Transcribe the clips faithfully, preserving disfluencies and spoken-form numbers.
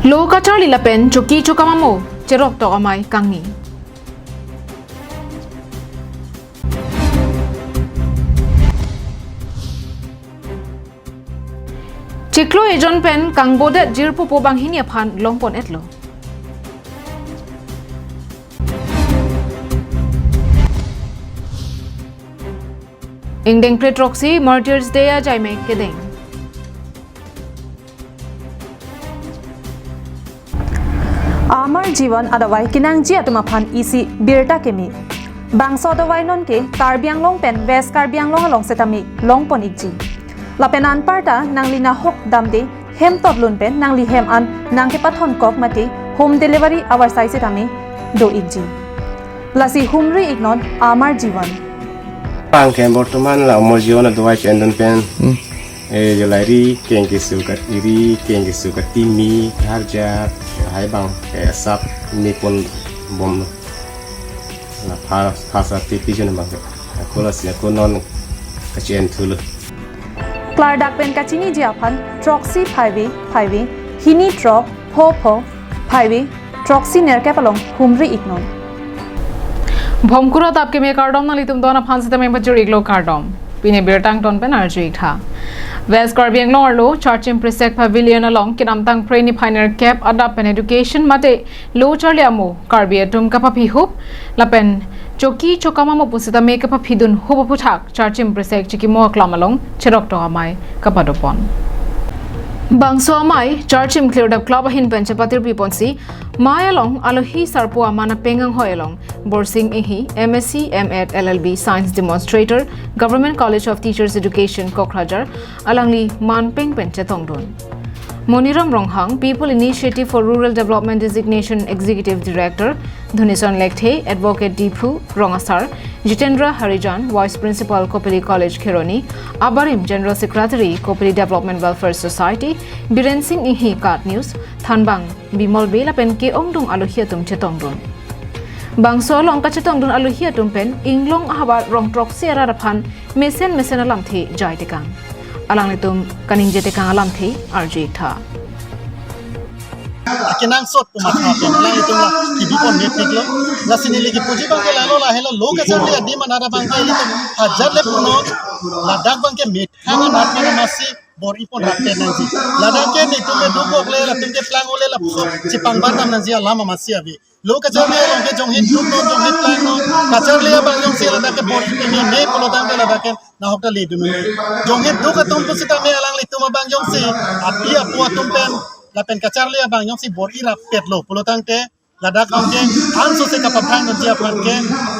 Lo kacharli lapen choki chokam amo cheroktok amei kangni. Chiklo ejon pen kangbodet jirpo pu banghini aphan longpon-etlo. Ingdeng phre throksi Martyrs Day ajai me kedeng. Amar Jivan adavai kenangji atum aphan isi birta keme. Bangso adavai nonke Karbi Anglong pen West Karbi Anglong along setame longpon-ikji. Lapen anparta nangli nahok damde hem totlun pen nangli hem an nangkepathon kok mate home delivery avarsai setame do-ikji. Lasi humri-iknon Amar Jivan. Pangke bortoman la Amar Jivan adavai chendon pen. Hmm. Eh, jolai ri keng kesu kat iri, keng kesu kat timi, harja, hai bang, eh, sap ni pon bom. La pha, pha sa tipi jen bang. Ako lasi ako non kachen thulo. Klardak pen kachiniji aphan throksi phaive phaive, hini throk, pho pho, phaive, throksi nerkep along humri-iknon. Bhomkura tap keme kardom, nanglitum don aphan setame pajir-iklo kardom. Pini birta angton pen arju-iktha. West Karbi Anglong arlo Charchim Prisek Pavilion along kedamtang phre niphai nerkep adap pen education mate lo charli amo Karbi atum kapaphihup lapen choki chokam amo pusitame kapaphidunhup aphuthak Charchim Prisek Chikimo aklam along cheroktok amei kapadopon. Bangso amei Charchim Klirdap Club ahin pen chepatirpiponsi, mei along alohi sarpo aman apeng anghoi along Borsing Inghi, M S C, M Ed, L L B, Science Demonstrator, Government College of Teachers Education, Kokrajhar, alangli manpeng pen chetongdun. Moniram Ronghang, People Initiative for Rural Development Designation Executive Director, Dhunison Lekthe, Advocate Diphu Rong Asar, Jitendra Harijan, Vice Principal Kopili College Kheroni, abarim General Secretary Kopili Development Welfare Society, Biren Singh Inghi KAT News, thanbang Bimol Bey lapen ke-ongdung alohi atum chetongdun. Bangso along kachetongdun alohi atum pen Inglong ahavar rong throksi arat aphan mesen mesen alamthe jaitekang. Alanglitum kaningjetekang alamthe arju-iktha. Akenangsot pu matha pen alanglitum la kibipon mepiklo. Lasi neli kipuji abangke lalo lahelo, lo kacharli adim anat abangke ilitum hajar le punon, ladak abangke methang anat pen amatsi bor-ipon rapet nangji. Ladak ke netum eduk bok le, latum ke plang ole, lapuson chipangbar dam nangji alam amatsi ave. Lo kacharli along ke jonghit duknon, jonghit plangnon, kacharli abang jongsi ladak ke bor-ipi meme pulotangte ladak ke nahok ta ledun. Jonghit duk atum pusitame alanglitum abang jongsi api apo atum pen lapen kacharli abang jongsi bor-i rapetlo pulotangte ladak abangke ansose kapaphrangdunji aphan ke,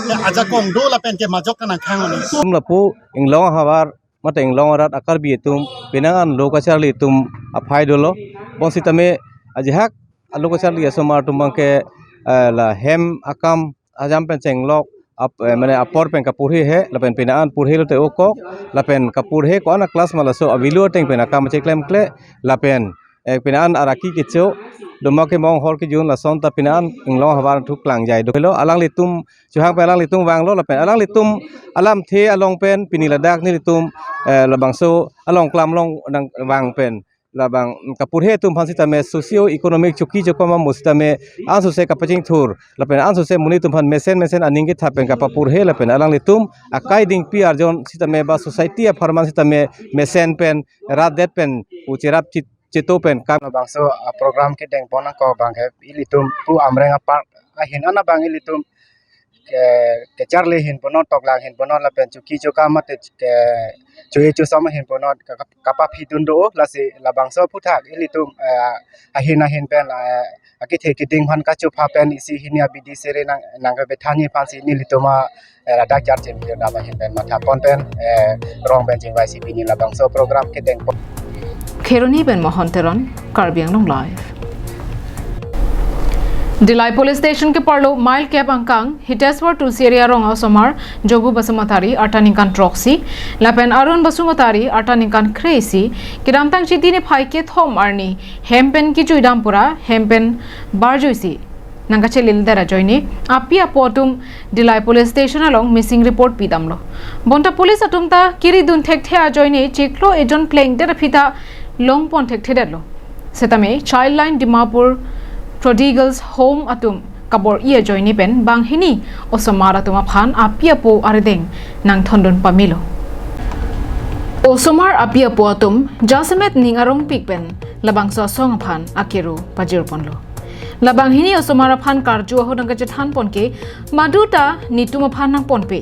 ke ajakong do lapen ke majok kanang khang oni. Tum lapu Inglong ahavar mate Inglong arat a-Karbi atum penang an lo kacharli atum aphai dolo. Bonsitame ajahak lo kacharli asomar atum abangke, eh, la hem akam ajam pen chenglok ap, eh, mane apor pen kapurhe he, lapen penang an purhe lote okok, lapen kapurhe ko-an a-class ma laso avelo ateng pen akam cheklemkle, lapen, eh, penang an araki kecho, doma kemong hor kejun lason ta penang an Inglong ahavar thu klangjai dokelo, alanglitum chohang pen alanglitum vanglo lapen alanglitum alamthe along pen pini ladak nelitum, eh, labangso along klam along nangvang pen labang kapurhe atum aphan sitame socio economic choki chokam amo sitame ansose kapachingthur lapen ansose monit atum aphan mesen mesen aning kethap pen kapapurhe lapen alanglitum akai dingpi arjon sitame ba society apharman sitame mesen pen rat det pen ucherap chit cheto pen kam. Labangso, ah, program kedengpon ako abangke ilitum pu Amreng a-park ahin an abang ilitum ke, kacharli ahin punon, toklang ahin punon lapen choki chokam mate ke, choi chosom ahin punon ka, ka, kapaphidun do, lasi labangso aphuthak ilitum, eh, ahin ahin pen, eh, akethe keding aphan kachopha pen isi hini abidi sere nang, nangkebethanji aphansi nelitum a, eh, ladak Charchim Klirdap ahin pen mathapon pen, eh, rong pen chingvaisi pini labangso program kedengpon. Kheroni pen Mohon Teron, Karbi Anglong Live. Dillai Police Station keparlo mile kep angkang, Hiteswar Tulsi area rong asomar, Jogu Basumatary, arta ningkan throksi, lapen Arun Basumatary, arta ningkan kre-isi, kedamtang Chiti niphai kethom arni, hem pen kejui dam pura, hem pen barjuisi nangkachelil det ajoine, api apo atum Dillai Police Station along missing report pidamlo. Bonta police atum ta kiridun thekthe ajoine chiklo ejon plengdet aphi ta longpon thekthedetlo. Setame Childline Dimapur Prodigals Home atum kabor-i ajoine pen banghini osomar atum aphan api apo arideng nangthondun pamelo. Osomar api apo atum jasemet ning arongpik pen labangso asong aphan akero pajirponlo. Labanghini osomar aphan karju ahut nangkachethanpon ke maduta netum aphan nangponpe.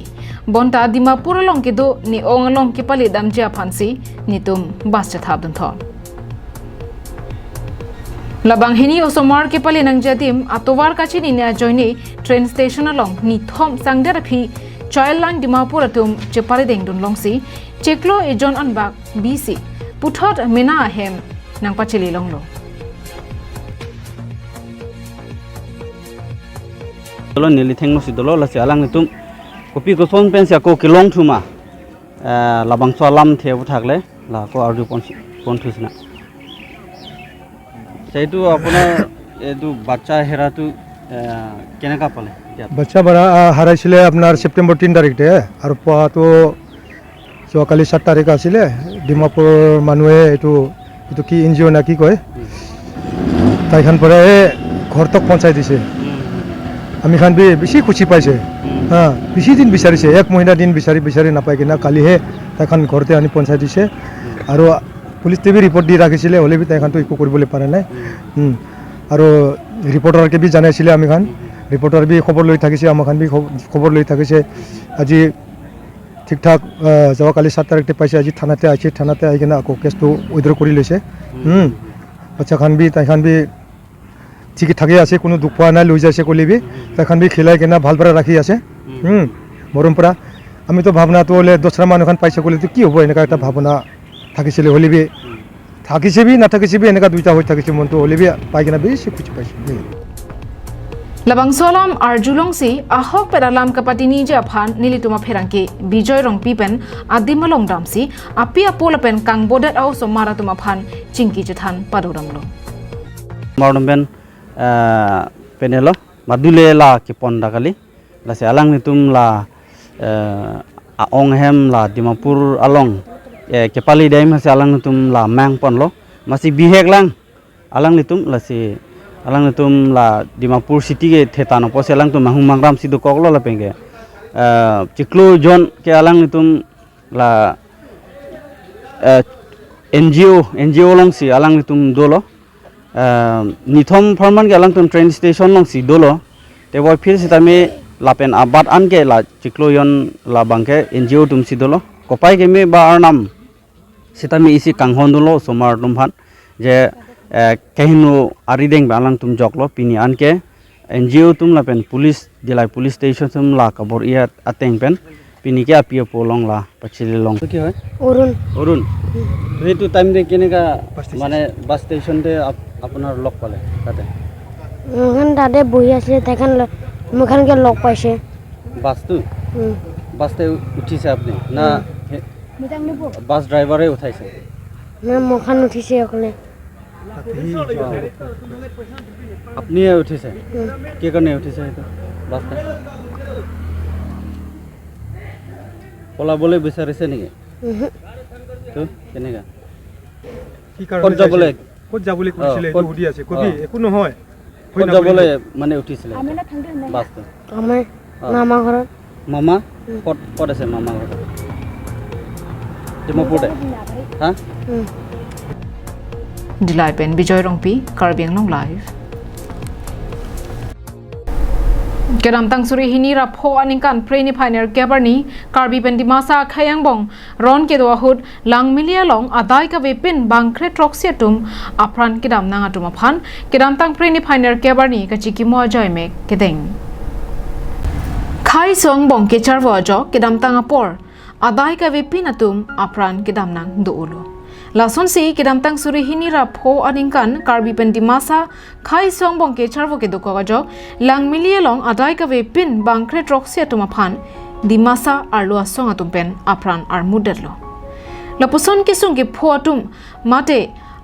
Bonta Dimapur along kedo ne-ong along kepale damji aphansi netum bus chethapdunthot. Labanghini osomar kepale nangji adim atovar kachinine ajoine train station along nithom sangder aphi Childline Dimapur atum cheparidengdun longsi chiklo ejon anbak bisi puthot mena ahem nangpachele longlo. Dolo neli thengno si dolo, lasi alanglitum kopi koson pensi ako kelong thuma, eh, labangso alamthe aphuthak le la ako arjupon si, ponthu sina. Saitu apunar etu bacha hera tu, eh, keneka pale? বাচ্চা বারা, আহ, হারাইছিলে আপোনাৰ ছেপ্টেম্বৰ তিনি তাৰিখতে। আৰু পোৱাটো যোৱাকালি সাত তাৰিখ আছিলে। ডিমাপুৰ মানুহে এইটো, এইটো কি এন জি অ' না কি কয়, তাইখান পৰা এই ঘৰতক পঞ্চাই দিছে। আমি খান বি বেছি খুচি পাইছে। হা, বেছি দিন বিচাৰিছে, এক মহিনা দিন বিচাৰি বিচাৰি নাপাই কিনা কালিহে তাইখান ঘৰতে আনি পঞ্চাই দিছে। আৰু পুলিচে বি ৰিপৰ্ট দি ৰাখিছিলে, হ'লে বি তাইখানতো একো কৰিবলৈ পৰা নাই। উম। আৰু ৰিপৰ্টাৰকে বি জনাইছিলে আমি খান, ৰিপৰ্টাৰ বি খবৰ লৈ থাকিছে, আমাৰ খান বি খব-, খবৰ লৈ থাকিছে। আজি ঠিক ঠাক, আহ, যোৱাকালি সাত তাৰিখতে পাইছে, আজি থানাতে আহিছে, থানাতে আহি কিনে আকৌ কেছটো উইড্ৰ কৰি লৈছে। উম। বাচ্চা খান বি, তাইখান বি ঠিকে ঠাকে আছে, কোনো দুখ পোৱা নাই, লৈ যাইছে ক'লে বি। তাইখান বি খেলাই কিনে ভাল পৰা ৰাখি আছে। উম। মৰম পৰা। আমিতো ভাৱনাটো হ'লে দোচৰা মানুহ খান পাইছে ক'লেতো কি হ'ব, এনেকা এটা ভাৱনা থাকিছিলে, হ'লে বি থাকিছে বি নাথাকিছে বি এনেকা দুইটা হৈ থাকিছে মনটো, হ'লে বি পাই কিনে বেছি খুচি পাইছে। Labangso alam arjulongsi ahokpet alam kapatiniji aphan nelitum apherangke Bijoy Rongpi pen adim along damsi api apo lapen kangbodet a-osomar atum aphan chingki chethan padodamlo. Mardom pen, eh, penelo, madule la kepon da kali. Lasi alanglitum la, eh, a-ong ahem la Dimapur along, eh, kepale dam hasi alanglitum la mangponlo. Masi bihek lang alanglitum, lasi alanglitum la Dimapur city ke thetan apotsi alangtum manghumang ramsi dokoklo lapen ke, eh, chiklo jon ke alanglitum la, eh, N G O, N G O alongsi alanglitum dolo. Eh, nithom apharman ke alangtum train station alongsi dolo. Te boiphir sitame lapen abat an ke la chiklo jon labang ke N G O atumsi dolo. Kopai keme ba arnam sitame isi kanghon dolo osomar atum aphan. Je, eh, kehingno arideng ba alangtum joklo, pini an ke N G O atum lapen police, Dillai police station atum la kabor-i at-, ateng pen pini ke api apo along la pachele long. কি হয়? অৰুণ। অৰুণ। হুম। তো সেইটো টাইম দে কেনেকা, bus station. মানে বাছ ষ্টেচনতে আপ-, আপোনাৰ লগ পালে তাতে? মোৰখন তাতে বহি আছিলে, তাইখন ল-, মোৰখনকে লগ পাইছে। বাছটো? হুম। বাছতে উঠিছে আপুনি? না, হুম। সে-, বাছ ড্ৰাইভাৰে উঠাইছে? না, মোৰখন উঠিছে অকলে। আপুনি উঠিছে? উম। কি কাৰণে উঠিছে সেইটো বাছখন? পলাবলৈ বিচাৰিছে নেকি? উহু। তো, কেনেকা? কি কাৰণে ক'ত যাবলৈ? উঠাইছে? ক'ত যাবলৈ অ, কৈছিলে? এইটো ক'ত? সুধি আছে। কবি, অ। একো নহয়। ক'ত যাবলৈ মানে উঠিছিলে? বাছটো? আমাৰ অ। মামা ঘৰত। মামা? উম। ক'ত, ক'ত আছে মামা ঘৰ? ডিমাপুৰতে? হা? উম। Dillai pen Bijoy Rongpi, Karbi Anglong Live. Kedamtang suri hini ra pho aningkan Phre niphai nerkep arni, Karbi pen Dimasa akhei angbong ron kedo ahut Langmili along adai kavepin bangkre throksi atum apran kedam nang atum aphan kedamtang Phre niphai nerkep arni kachikimo ajoine kedeng. Khei asong angbong kecharvo ajok kedamtang apor adai kavepin atum apran kedam nang do-olo. Lasonsi kedamtang suri hini ra pho aningkan Karbi pen Dimasa khei asong angbong kecharvo kedokok ajok Langmili along adai kavepin bangkre throksi atum aphan Dimasa arlo asong atum pen apran armutdetlo. Lapuson kesung kepho atum mate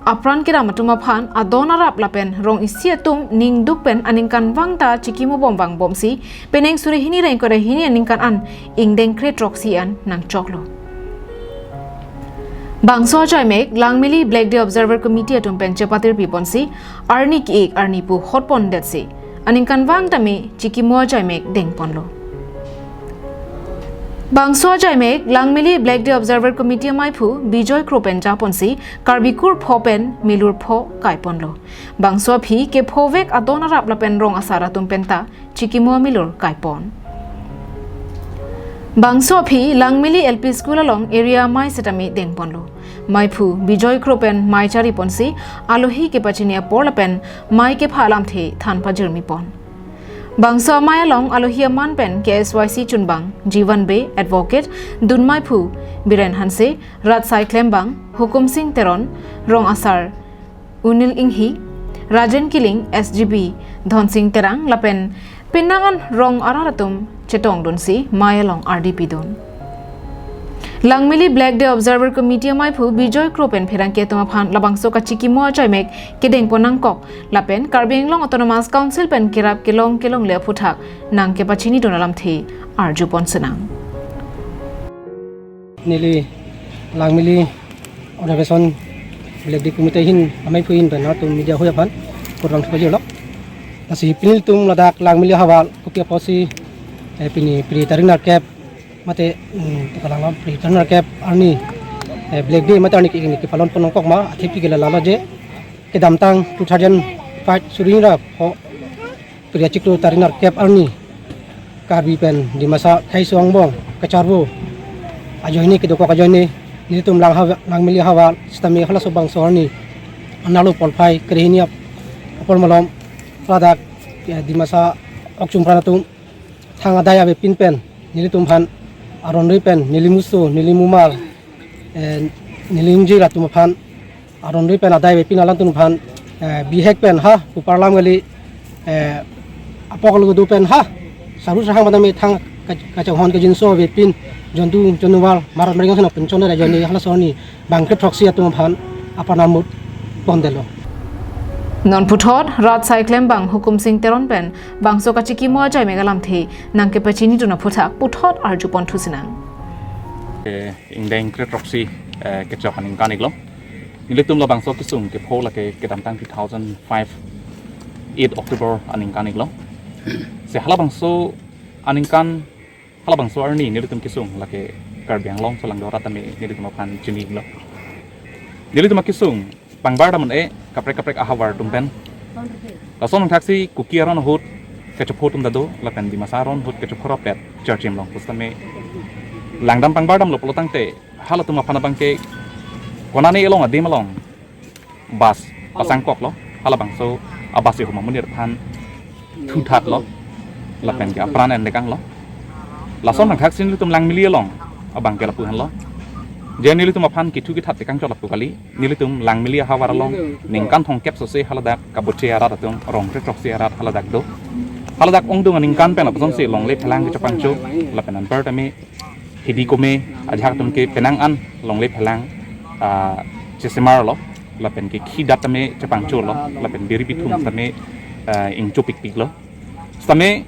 apran kedam atum aphan adon arap lapen rong isi atum ningduk pen aningkanvang ta chikimo bom vangbomsi penang suri hini ra ingkoi ra hini aningkan an ingdeng kre throksi an nangchoklo. Bangso ajaimek Langmili Black Day Observer Committee atum pen chepatir piponsi, arni ki-ik arni pu hotpon detsi, aningkanvang tame chikimo ajaimek dengponlo. Bangso ajaimek Langmili Black Day Observer Committee amaiphu Bijoy Kro pen japonsi, Karbi kur pho pen milur pho kaiponlo. Bangso aphi kephovek adon arap lapen rong asar atum penta chikimo milur kaipon. Bangso aphi Langmili L P School along area amei setame dengponlo. Meiphu Bijoy Kro pen mei chariponsi alohi kepachini apor lapen mei kepha alamthe than pajirmipon. Bangso amei along alohi aman pen K S Y C chunbang Jivan Bey, Advocate, dunmeiphu Biren Hanse, rat saiklembang Hukum Sing Teron, rong asar Unil Inghi, Rajen Killing, S G B Dhonsing Terang lapen penang an rong arat atum chetongdunsi mei along ardi pidun. Langmili Black Day Observer Committee amaiphu Bijoy Kro pen pherangke atum aphan labangso kachikimo ajaimek kedengpon nangkok lapen Karbi Anglong Autonomous Council pen kerap kelong kelongle aphuthak nangkepachinidun alamthe arjupon senang. Neli Langmili Organization Black Day Committee ahin, amaiphu ahin pen halatum media hoi aphan kurvangthu pajirlo. Lasi pini ilitum ladak Langmili ahavar kopi apotsi, eh, pini Phre tarik nerkep mate, mm, tekalang lo, Phre tarik nerkep arni, eh, Black Day mate arni ki-ik arni kepalonpon nangkok ma, athepi ke lalo je kedamtang two thousand five suri ra pho Phre achiklo tarik nerkep arni Karbi pen Dimasa khei suang bong kacharvo ajoine, kedokok ajoine, nelitum Lang hav-, Langmili ahavar setame halaso bangso arni analo polphai krehini ap-, apor malom ladak, eh, Dimasa okchum pran atum thang adai avepin pen nelitum aphan aron ri pen neli muso, neli mumar, eh, neli ingjir atum aphan aron ri pen adai avepin alangtum aphan, eh, bihek pen ha, kupar lam kali, eh, apok alu do pen ha, saru sahang madam thang ka-, kachanghon kajinso avepin, jontu, januar, marat mereng sena pen chonda ajoine halaso arni bangkethroksi atum aphan apran amut pondetlo. Non puthot, rat saiklembang Hukum Sing Teron pen bangso kachikimo ajaimek alamthe nangkepachinidun aphuthak puthot arjuponthu senang. Eh, ingdeng kre throksi, eh, kechok aningkan iklo. Nelitum labangso kesung kepho lake kedamtang two thousand five, eight October aningkan iklo. Se halabangso aningkan, halabangso arni nelitum kesung lake Karbi Anglong cholangdo arat tame nelitum aphan chini iklo. Nelitum akesung pangbar dam un-e kaprek kaprek ahavar atum pen. Lason thaksi Kuki aron ahut kachepho atum ta do, lapen Dimasa aron ahut kachepho rapet charchim long pusitame langdam pangbar damlo pulotangte halatum aphan abangke konane along adim along bus pasangkoklo, halabangso a-bus ihum amonit aphan thuthatlo, lapen ke apran endekanglo. Lason thaksi nelitum Langmili along abangke lapu henlo. Je nelitum aphan kethu kethat tekangchot lapu kali, nelitum Langmili ahavar along ningkan thomkep sose haladak kaboche arat atum, rong kre throksi arat haladak do. Haladak ongdung aningkan pen apusonsi longle phelang kechepangcho, lapen anparta me hidi kome ajahak atum ke penang an longle phelang, ah, chesemarlo, lapen ke khi dat tame chepangcholo, lapen biri bithung tame, ah, ingchopikpiklo. Setame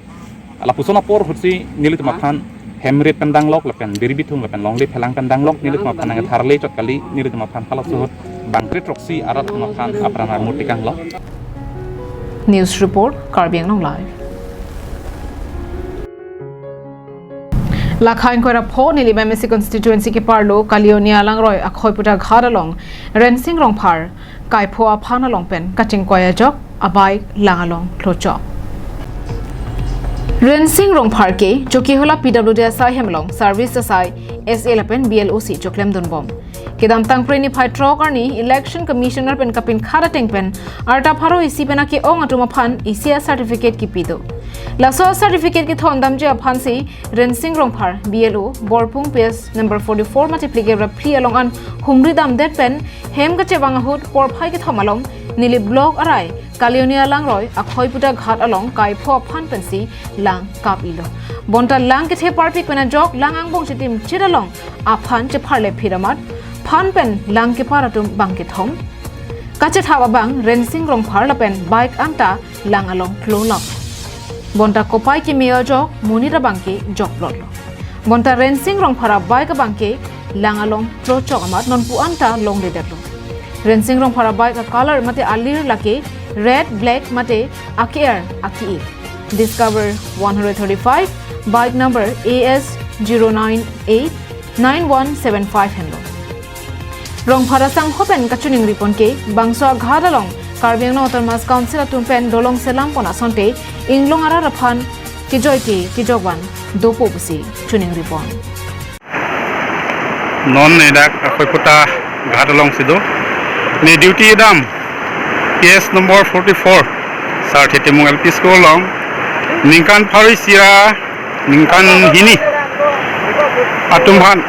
lapuson apor ahutsi nelitum aphan hem rit pen danglok lapen biri bithung lapen longle phelang pen danglok nelitum aphan nangtharle chot kali, nelitum aphan halaso ahut bangkre throksi arat atum aphan apran armut tekanglo. News report, Karbi Anglong Live. Lakha ingkoi ra pho Nilip M A C constituency keparlo Kalioni Alangroi Akhoiputa Ghat along Rensing Rongphar kaipho aphan along pen kachingkoi ajok a-bike lang along klochok. Rensing Rongphar ke Chokihola P W D asai hem along service asai S A lapen B L O si choklemdunbom. Kedamtang Phre niphai throk arni Election Commissioner pen kapinkhat ateng pen arta pharo isi pen ake-ong atum aphan isi a-certificate kipi do. Laso a-certificate kethondamji aphansi Rensing Rongphar B L O Borpung P S number forty-four mate phlikep ra phli along an humri damdet pen hem kachevang ahut porphai kethom along Nilip Block arai Kalioni Alangroi Akhoiputa Ghat along kaipho aphan pensi lang kap-ilo. Bonta lang kethe parpik pen ajok lang angbong chitim chit along aphan chepharle phiramat, phan pen lang kepar atum bang kethom. Kachethap abang Rensing Rongphar lapen bike anta lang along klolap. Bonta kopai keme ajok monit abangke jokplotlo. Bonta Rensing Rongphar a-bike abangke lang along trochok amat nonpu anta longledetlo. Rensing Rongphar a-bike a-color mate alir lake red, black mate ake-er ake-ik. Discover one hundred thirty-five, bike number A S zero nine eight nine one seven five henlo. Rongphar asangho pen kachiningri pon ke, bangso aghat along Karbi Anglong Autonomous Council atum pen dolong selam pon asonte inglong arat aphan kejoi ke kejokvan dopo pusi chiningri pon. Non ne dak Akhoiputa ghat alongsi do. Ne duty dam P S number forty-four, Sarthe Timung L P School along. Ningkan pharo isi ra ningkan hini atum aphan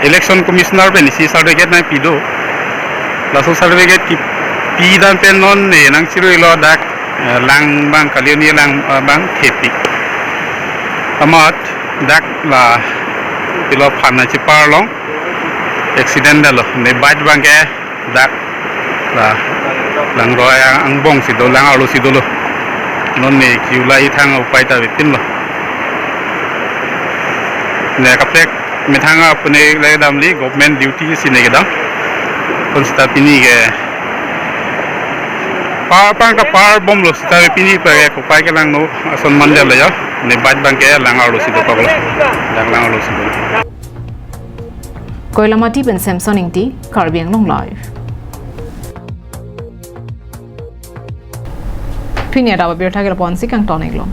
Election Commissioner pen isi certificate nangpi do. Laso certificate kipi dan pen non ne nangchiruilo dak, eh, lang abang, Kalioni lang, eh, abang thepi. Amat dak la pilo aphan nangchepar along accident dalo. Ne bike abang ke dak la langroi angbongsi do, lang arlosi dolo. Non ne kiulai thang upai ta vepinlo. Ne kaprek methang apune le damli government duty si ne kedam. Konsita pini ke par pang kapar bomlo sita pini pa ke kopai kelangno ason mandel ya. Ne bike abang ke lang arlosi do paklo. Dak lang arlosi do. Koilamati pen Samson Ingti, Karbi Anglong Live. Pini adap abirta ke lapu-ansi kangton-iklo.